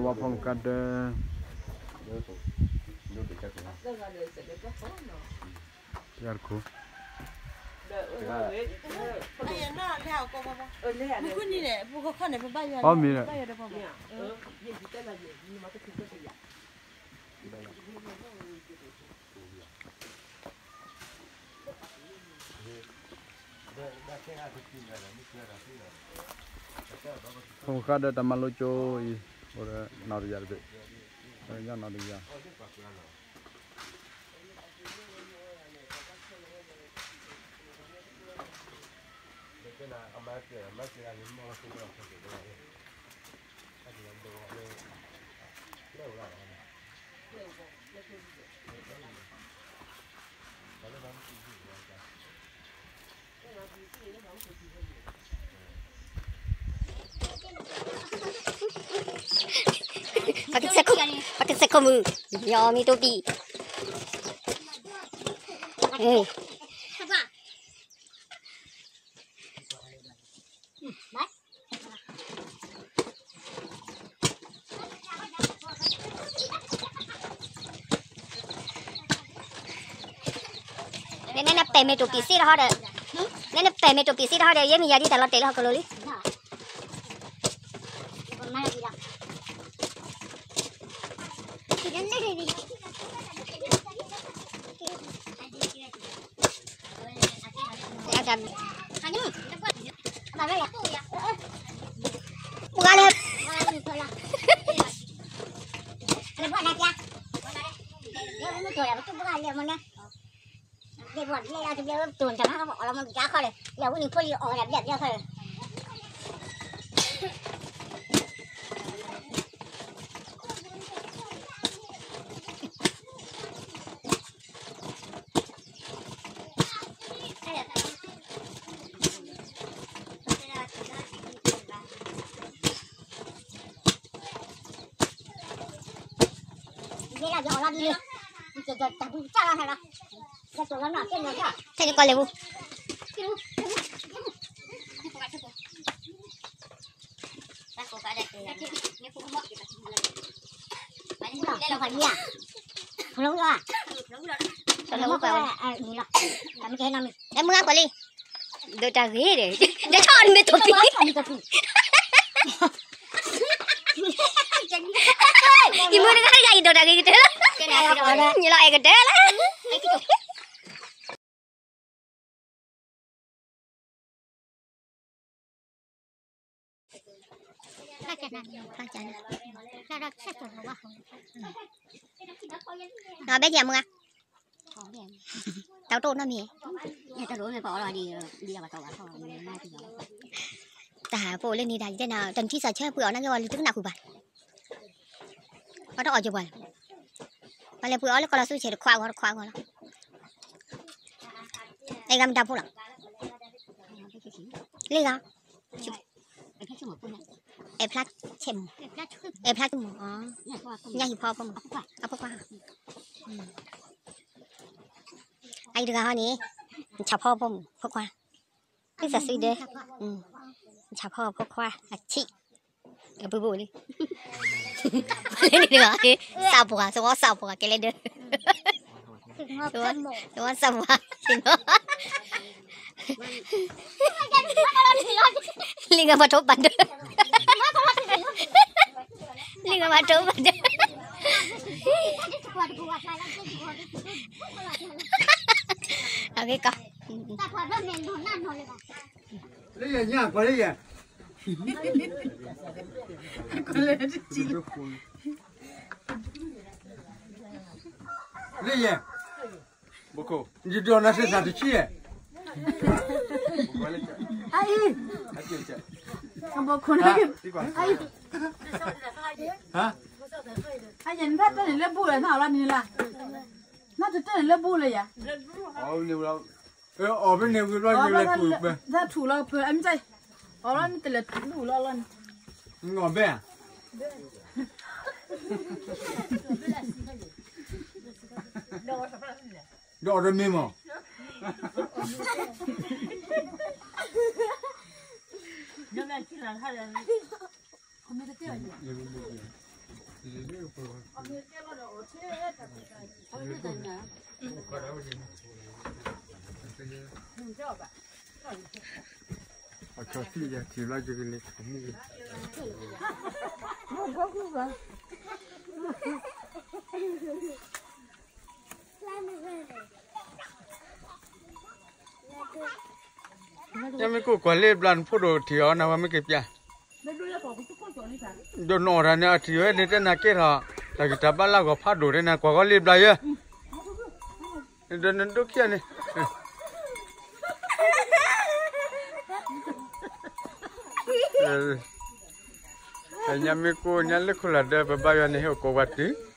ဖီမုၢ်ကါဒၢ, တဂၤတခိၣ်, အီၣ်မ့ၤဒီး ဖီမုၢ်ကါဒၢတၢ်မၤလိကၠိအံၤ အိၣ်ဒီးနီၢ်တယၢ်တဘ့ၣ်, ညၣ်နီၢ်တယၢ် ပကစဲခိၣ်မုၢ်, ယအီၣ်မ့ၤတိာ်ပံၢ်, နဲနပဲာ်မ့ၢ်တိာ်ပံၢ်စ့တဟီဒီး, နဲနပဲာ်မ့ၢ်တိာ်ပံၢ်စ့တဟီဒီး ယဲမ့ၢ်ယၤဒ်တၢ်လီၤတဲာ်လၢဟီၣ်ကလိလံ. ထဲန့ၣ်ကီၢ်လဲၣ်ပူၤ, လၢမုၢ်ဂၤကွၢ်လံ, ဒီးတၢ်ဂ့ၤဒီး ဒီးထီၣ်အီၤနမဲာ်တိာ်ပံၢ်, ယမုၢ်တဂၤတဂၤအံၤဒီးတၢ်ဂ့ၤကတၢၢ်လီၤ, ယလီၤအဲၣ်ကတၢၢ်လီၤ. ဘဲယမုၢ်ဂၤ, တၢ်တအိၣ်နီတမံၤ, တၢ်ပအိၣ်လၢန့ၣ်ဒၣ် ယတဲနၤ တနံၣ်ထံၣ်စီၤဆၢပှ့ၤအီၣ်နာ်က့ၤဝဲလၢတကနၣ်ဃုာ်ဘၣ်, ပှၤတအီၣ်က့ၤပှၤလဲၣ်, ပှၤလဲၤပှ့ၤအီၣ်လၢကီၢ်လီၤဆူဆဲးတခွးဂီၤတခွးဂီၤလီၤ, အဲဂၤမတၤဖိလီၤ, လၢဂၤ အဲၣ်ဖျါဆဲးမူ, အဲၣ်ဖျါဆဲးမူ, ညၣ်ဟံၣ်ဖီဖိမူ, အဖိခွါ, အအံၤတဂၤဟီန့ၣ်, ဆၣ်ဖီဖိမူ ဖိခွါ, သ့ၣ်စးစုဒဲ, ဆၣ်ဖီဖိခွါ အဆံး, အပုၢ်ဖိလံ, လၢန့ၣ်တဂၤ, စးပှၤ သဝီစးပှၤကဲလဲၣ်ဒၢ သဝီစးပှၤ, လံာ်ဂၤမၤထိပာ်ဒၢ, လံာ်ဂၤမၤထိပာ်ဒၢ, အဂ့ၢ်ကီး, လၢယဲၢ်ညါကွၢ်လၢယဲၢ်, လၢယဲၢ်, ယဒိးနၤသ့ၣ်သၣ်တဆံ, အအံၤ, ဘိခိၣ်န့ၣ်, အယဲၢ်နဖဲတၢၢ်န့ၣ်လၢဘူၣ်လၢနအီၣ်လီၤန့ၣ်လၢ, နတတၢၢ်န့ၣ်လၢဘူၣ်လၢယၤ, အီၣ်ဖဲန့ၣ်ဝံၤဘျီယလဲၤထူၣ်, ထူၣ်လီၤဖဲအမ့ၢ်, အီၣ်လီၤနတလဲၤထူၣ်လီၤလီၤန့ၣ်, နအီၣ်ဘဲဧါ, ဒီးအီၣ်တမ့ၢ်မး, နမ့ၢ်တတဲဘၣ်, အခီၣ်ထံၣ်ယၤထံၣ်ဘျီယကန့ၣ် ညါမ့ၢ်ကိၣ်ကွၢ်လၢဘျါနဖိဒိၣ်ထံၣ်အီၤနၤဝဲမ့ၢ်က့ၤပျၢ် ဒိၣ်နီၢ်တၢ်န့ၣ်အထံၣ်ဝဲန့ၣ်တဲနၤကဲထီၣ် တၢ်ဂံၢ်တၢ်ဘါလၢအဂီၢ်ဖးဒိၣ်တဲနၤကွၢ်ဂီၢ်လံဘျါယဲ ဒိၣ်န့ၣ်ဒိၣ်ခံဂၤန့ၣ် ညါမ့ၢ်ကိၣ်ညါလၢခိၣ်လၢ်ဒၢပဘါယွၤန့ၣ် ဟဲအိၣ်ကိးဝဲတုၤ